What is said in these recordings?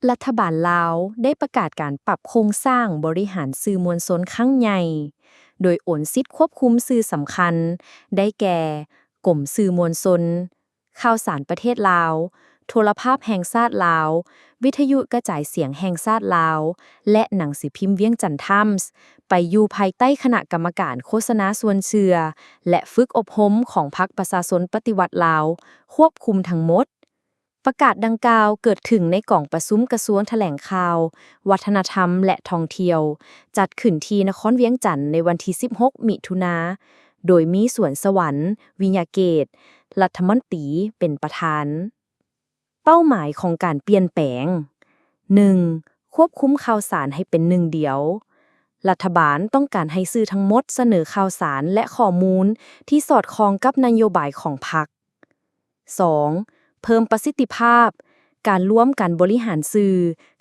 ລັດຖະບານລາວໄດ້ປະກາດການປັບໂຄງສ້າງບໍລິຫານສື່ມວນຊົນຄັ້ງໃຫຍ່, ໂດຍໂອນສິດຄວບຄຸມສື່ສຳຄັນ ໄດ້ແກ່ ກົມສື່ມວນຊົນ, ຂ່າວສານປະເທດລາວ, ໂທລະພາບແຫ່ງຊາດລາວ, ວິທະຍຸກະຈາຍສຽງແຫ່ງຊາດລາວ ແລະ ໜັງສືພິມວຽງຈັນທາມສ໌ ໄປຢູ່ພາຍໃຕ້ຄະນະກຳມະການໂຄສະນາຊວນເຊື່ອ ແລະ ຝຶກອົບຮົມຂອງພັກປະຊາຊົນປະຕິວັດລາວ ຄວບຄຸມທັງໝົດ. ປະກາດດັ່ງກ່າວເກີດຂຶ້ນໃນກອງປະຊຸມກະຊວງຖະແຫຼງຂ່າວ, ວັດທະນະທຳ ແລະ ທ່ອງທ່ຽວ ຈັດຂຶ້ນທີ່ນະຄອນວຽງຈັນໃນວັນທີສິບຫົກ ມິຖຸນາ, ໂດຍມີ ສວນສະຫວັນ ວິຍະເກດ ລັດຖະມົນຕີ ເປັນປະທານ. ເປົ້າໝາຍຂອງການປ່ຽນແປງ ໜຶ່ງ ຄວບຄຸມຂ່າວສານໃຫ້ເປັນໜຶ່ງດຽວ. ລັດຖະບານຕ້ອງການໃຫ້ສື່ທັງໝົດສະເໜີຂ່າວສານ ແລະ ຂໍ້ມູນທີ່ສອດຄ່ອງກັບນະໂຍບາຍຂອງພັກ. ສອງ ເພີ່ມປະສິດທິພາບ. ການລວມການບໍລິຫານສື່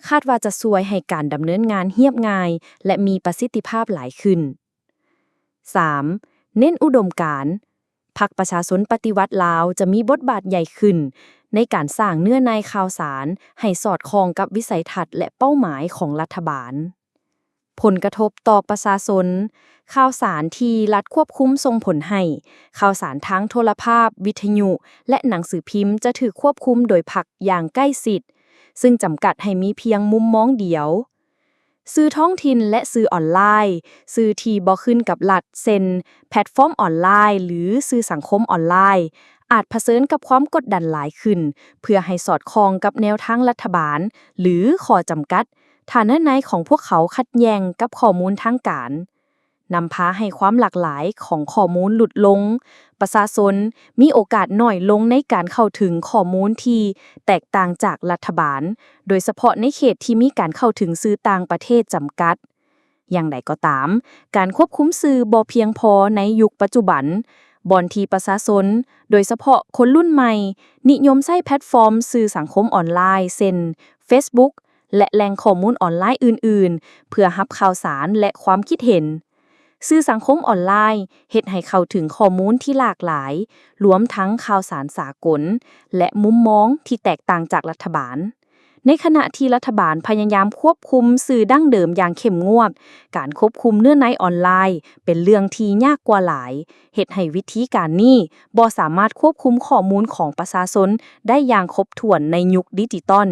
ຄາດວ່າຈະຊ່ວຍໃຫ້ການດຳເນີນງານຮຽບງ່າຍ ແລະ ມີປະສິດທິພາບຫຼາຍຂຶ້ນ. ສາມ ເນັ້ນອຸດົມການ. ພັກປະຊາຊົນປະຕິວັດລາວຈະມີບົດບາດໃຫຍ່ຂຶ້ນໃນການສ້າງເນື້ອໃນຂ່າວສານໃຫ້ສອດຄ່ອງກັບວິໄສທັດ ແລະ ເປົ້າໝາຍຂອງລັດຖະບານ. ຜົນກະທົບຕໍ່ປະຊາຊົນ. ຂ່າວສານທີ່ລັດຄວບຄຸມສົ່ງຜົນໃຫ້ ຂ່າວສານທາງໂທລະພາບ, ວິທະຍຸ ແລະ ໜັງສືພິມຈະຖືກຄວບຄຸມໂດຍພັກຢ່າງໃກ້ຊິດ, ຊຶ່ງຈຳກັດໃຫ້ມີພຽງມຸມມອງດຽວ. ສື່ທ້ອງຖິ່ນ ແລະ ສື່ອອນລາຍ, ສື່ທີ່ບໍ່ຂຶ້ນກັບລັດ ເຊັ່ນ ແພລດຟອມອອນລາຍ ຫຼື ສື່ສັງຄົມອອນລາຍ ອາດຜະເຊີນກັບຄວາມກົດດັນຫຼາຍຂຶ້ນ ເພື່ອໃຫ້ສອດຄ່ອງກັບແນວທາງລັດຖະບານ ຫຼື ຂໍ້ຈຳກັດ ຖ້າເນື້ອໃນຂອງພວກເຂົາຂັດແຍ່ງກັບຂໍ້ມູນທາງການ. ນຳພາໃຫ້ຄວາມຫຼາກຫຼາຍຂອງຂໍ້ມູນຫຼຸດລົງ, ປະຊາຊົນມີໂອກາດໜ້ອຍລົງໃນການເຂົ້າເຖິງຂໍ້ມູນທີ່ແຕກຕ່າງຈາກລັດຖະບານ, ໂດຍສະເພາະໃນເຂດທີ່ມີການເຂົ້າເຖິງສື່ຕ່າງປະເທດຈຳກັດ. ຢ່າງໃດກໍຕາມ, ການຄວບຄຸມສື່ບໍ່ພຽງພໍໃນຍຸກປັດຈຸບັນ, ບ່ອນທີ່ປະຊາຊົນ, ໂດຍສະເພາະຄົນລຸ້ນໃໝ່, ນິຍົມໃຊ້ແພລດຟອມສື່ສັງຄົມອອນລາຍ ເຊັ່ນ ເຟສບຸກ ແລະ ແຫຼ່ງຂໍ້ມູນອອນລາຍອື່ນໆ ເພື່ອຮັບຂ່າວສານ ແລະ ຄວາມຄິດເຫັນ. ສື່ສັງຄົມອອນລາຍເຮັດໃຫ້ເຂົ້າເຖິງຂໍ້ມູນທີ່ຫຼາກຫຼາຍ, ລວມທັງຂ່າວສານສາກົນ ແລະ ມຸມມອງທີ່ແຕກຕ່າງຈາກລັດຖະບານ. ໃນຂະນະທີ່ລັດຖະບານພະຍາຍາມຄວບຄຸມສື່ດັ້ງເດີມຢ່າງເຂັ້ມງວດ, ການຄວບຄຸມເນື້ອໃນອອນລາຍເປັນເລື່ອງທີ່ຍາກກວ່າຫຼາຍ, ເຮັດໃຫ້ວິທີການນີ້ບໍ່ສາມາດຄວບຄຸມຂໍ້ມູນຂອງປະຊາຊົນໄດ້ຢ່າງຄົບຖ້ວນໃນຍຸກດິຈິຕອນ.